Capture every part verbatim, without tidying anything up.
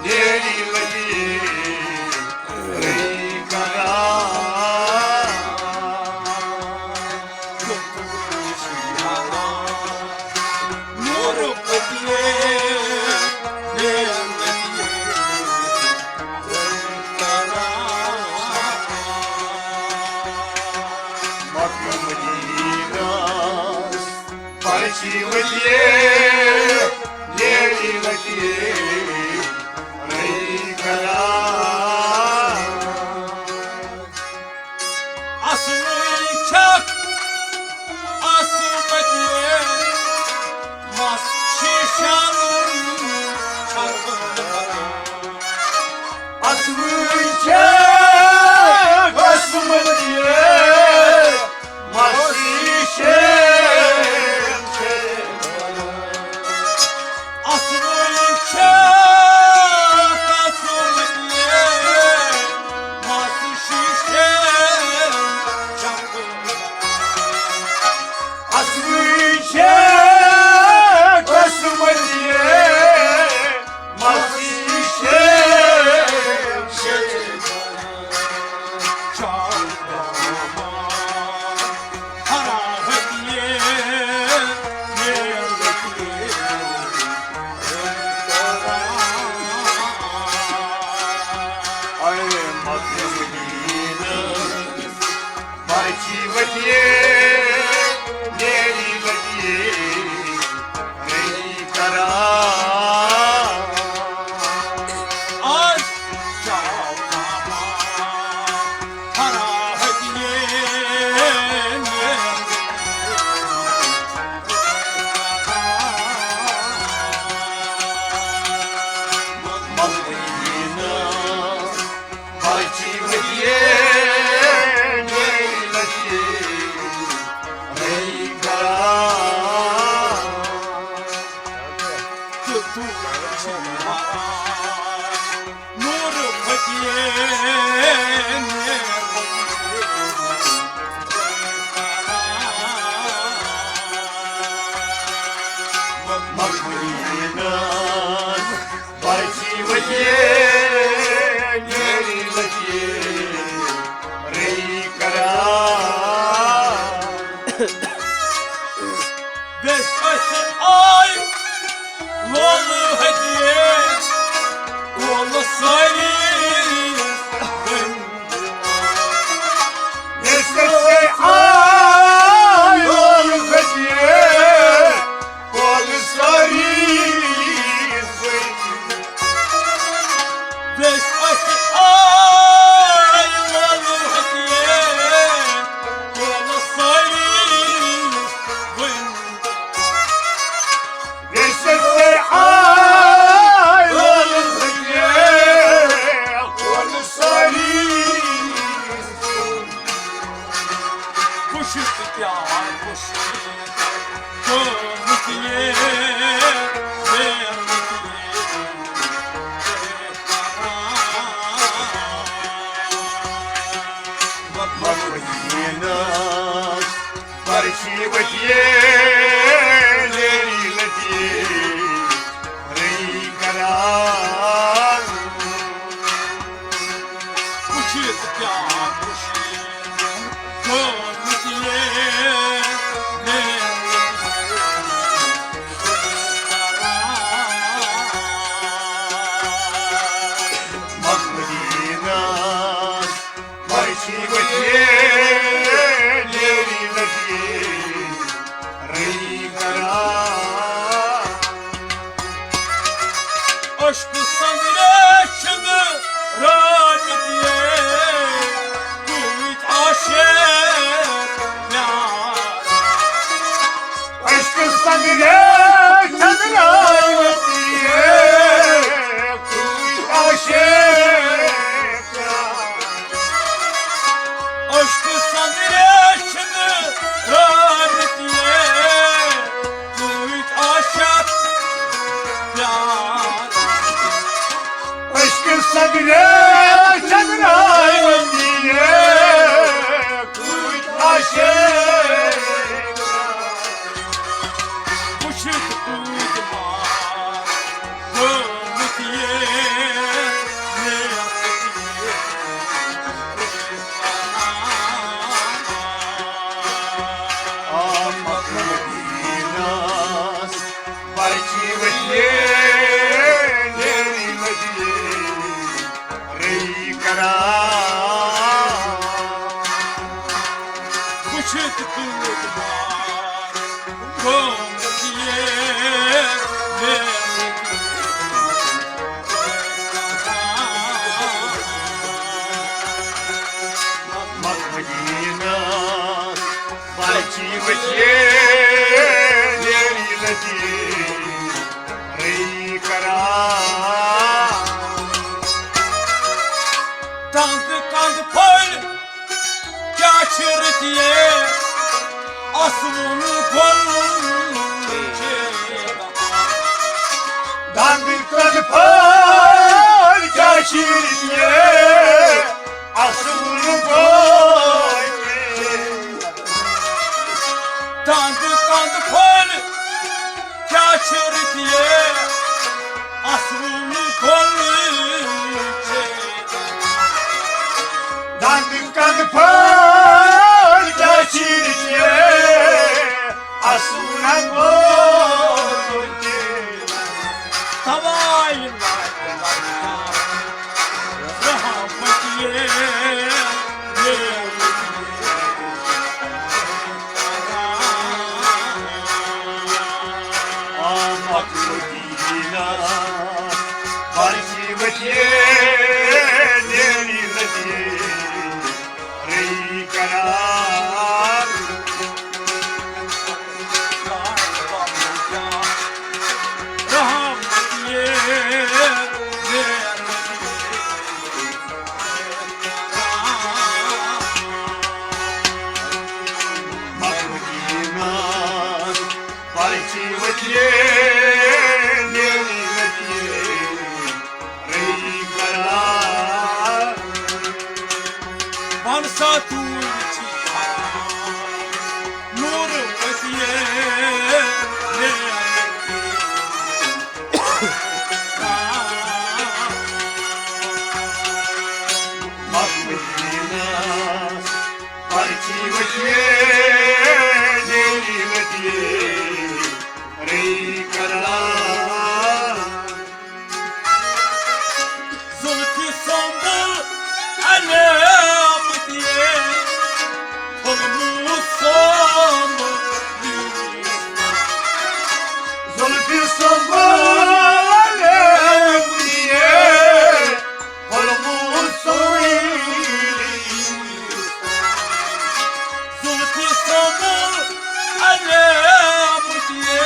نیری لگی رہی کرا۔ نور پتیے، نیری لگی رہی کرا۔ مکہ مدینہ پرچی ودیے، نیری لگیے، رہی کرا۔ اصل چھک، اصل پتیے، مس شیشہ لون چھک۔ اصل چھک، اصل پتیے، مسی شیر چھے۔ اصل چھے، اصل چھے، مسی شیر چھے۔ اصل چھے، اصل چھے، مسی شیر چھے۔ نور پھٹیے مکھ مدینہ پرچی ودیے، نیری لگیے، رہی کرا۔ بیس اَسہِ آے لولہٕ ہدیے، لولہٕ سٲری بٔنۍ۔ بیس اَسہِ آے لولہٕ ہدیے، لولہٕ سٲری بٔنۍ۔ بیس اَسہِ آے لولہٕ ہدیے، لولہٕ سٲری بٔنۍ۔ پرچی ودیے، نیری لگیے، رہی کرا۔ وٕچھِتھ کیٛاہ خوشی، قۭمت یہِ۔ مکھ مدینہ پرچی ودیے، نیری لگیے، رہی کرا۔ اشک سنگریش رامت یہ، مدینہ بچی وچی نیری لتی رئی کران۔ دند کند پھل کیا چھ رتیے اصل گل چھ۔ دند کند پھل کیا چھ رتیے اصل گل چھ۔ دند کند پھل کیا چھ رتیے اصل گل چھ۔ دند کند پھل کیا چھ رتیے اصل گل چھ۔ توائی رحمت یہ آمد مدینہ، برچی وتیے نیری لتی رئی کران۔ رحمت یہ مدینہ، پرچی وتیے نیری وتیے رئی کران۔ بن سا توٗرۍ چھِ نوٗر وتیے نیری مدینہ، پرچی وتیے نیری وتیے رئی کران۔ زلفی سنبل علامت یہ پھوٚلمُت سنبل۔ زلفی سنبل علامت یہ پھوٚلمُت سنبل۔ زلفی سنبل علامت یہ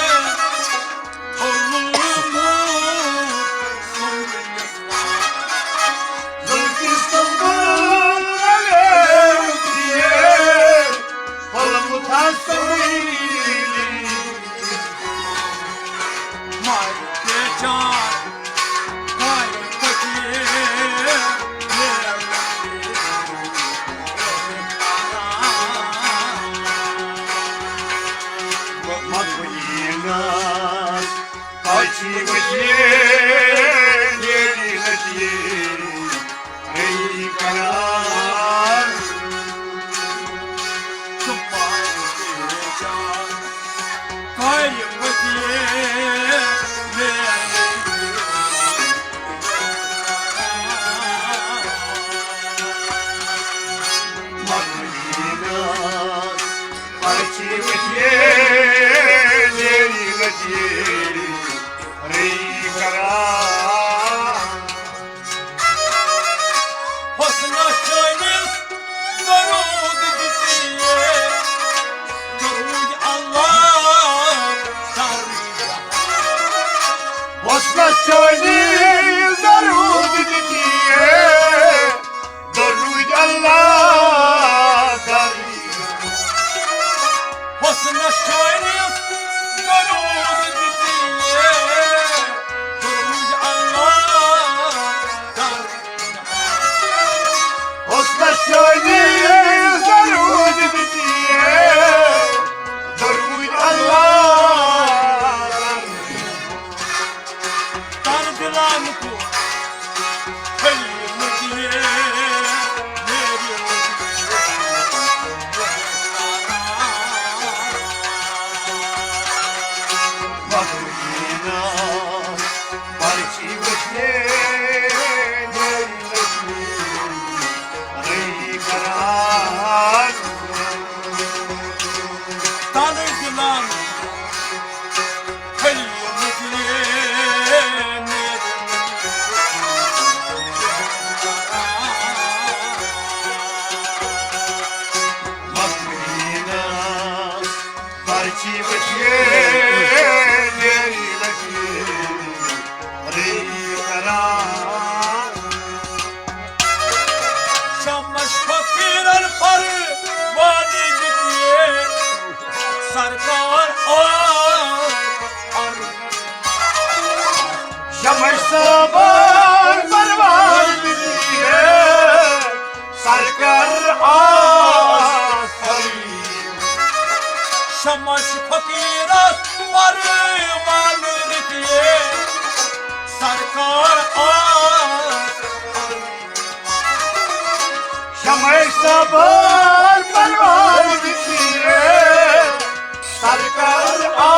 مدینہ، پرچی وتیے نیری لتی رئی کران۔ مدینہ، پرچی وتیے نیری لتی رئی کران۔ حسنس چٲنِس درود دِتیے، درود اللہ درود۔ حسنس چٲنِس درود دِتیے، درود اللہ درود۔ حسنس چٲنِس درود دِتیے، درود اللہ درود۔ حسنس چٲنِس درود دِتیے، درود اللہ درود۔ تن دلان کو شمس فقیرن پروانہٕ دِتھ سرکار آ۔ شمس صٲبن پروانہٕ دِتھ سرکار آ۔ شمس فقیرس پروانہٕ دِتھ سرکار آ۔ شمس صٲبن پروانہٕ دِتھ سرکار آ۔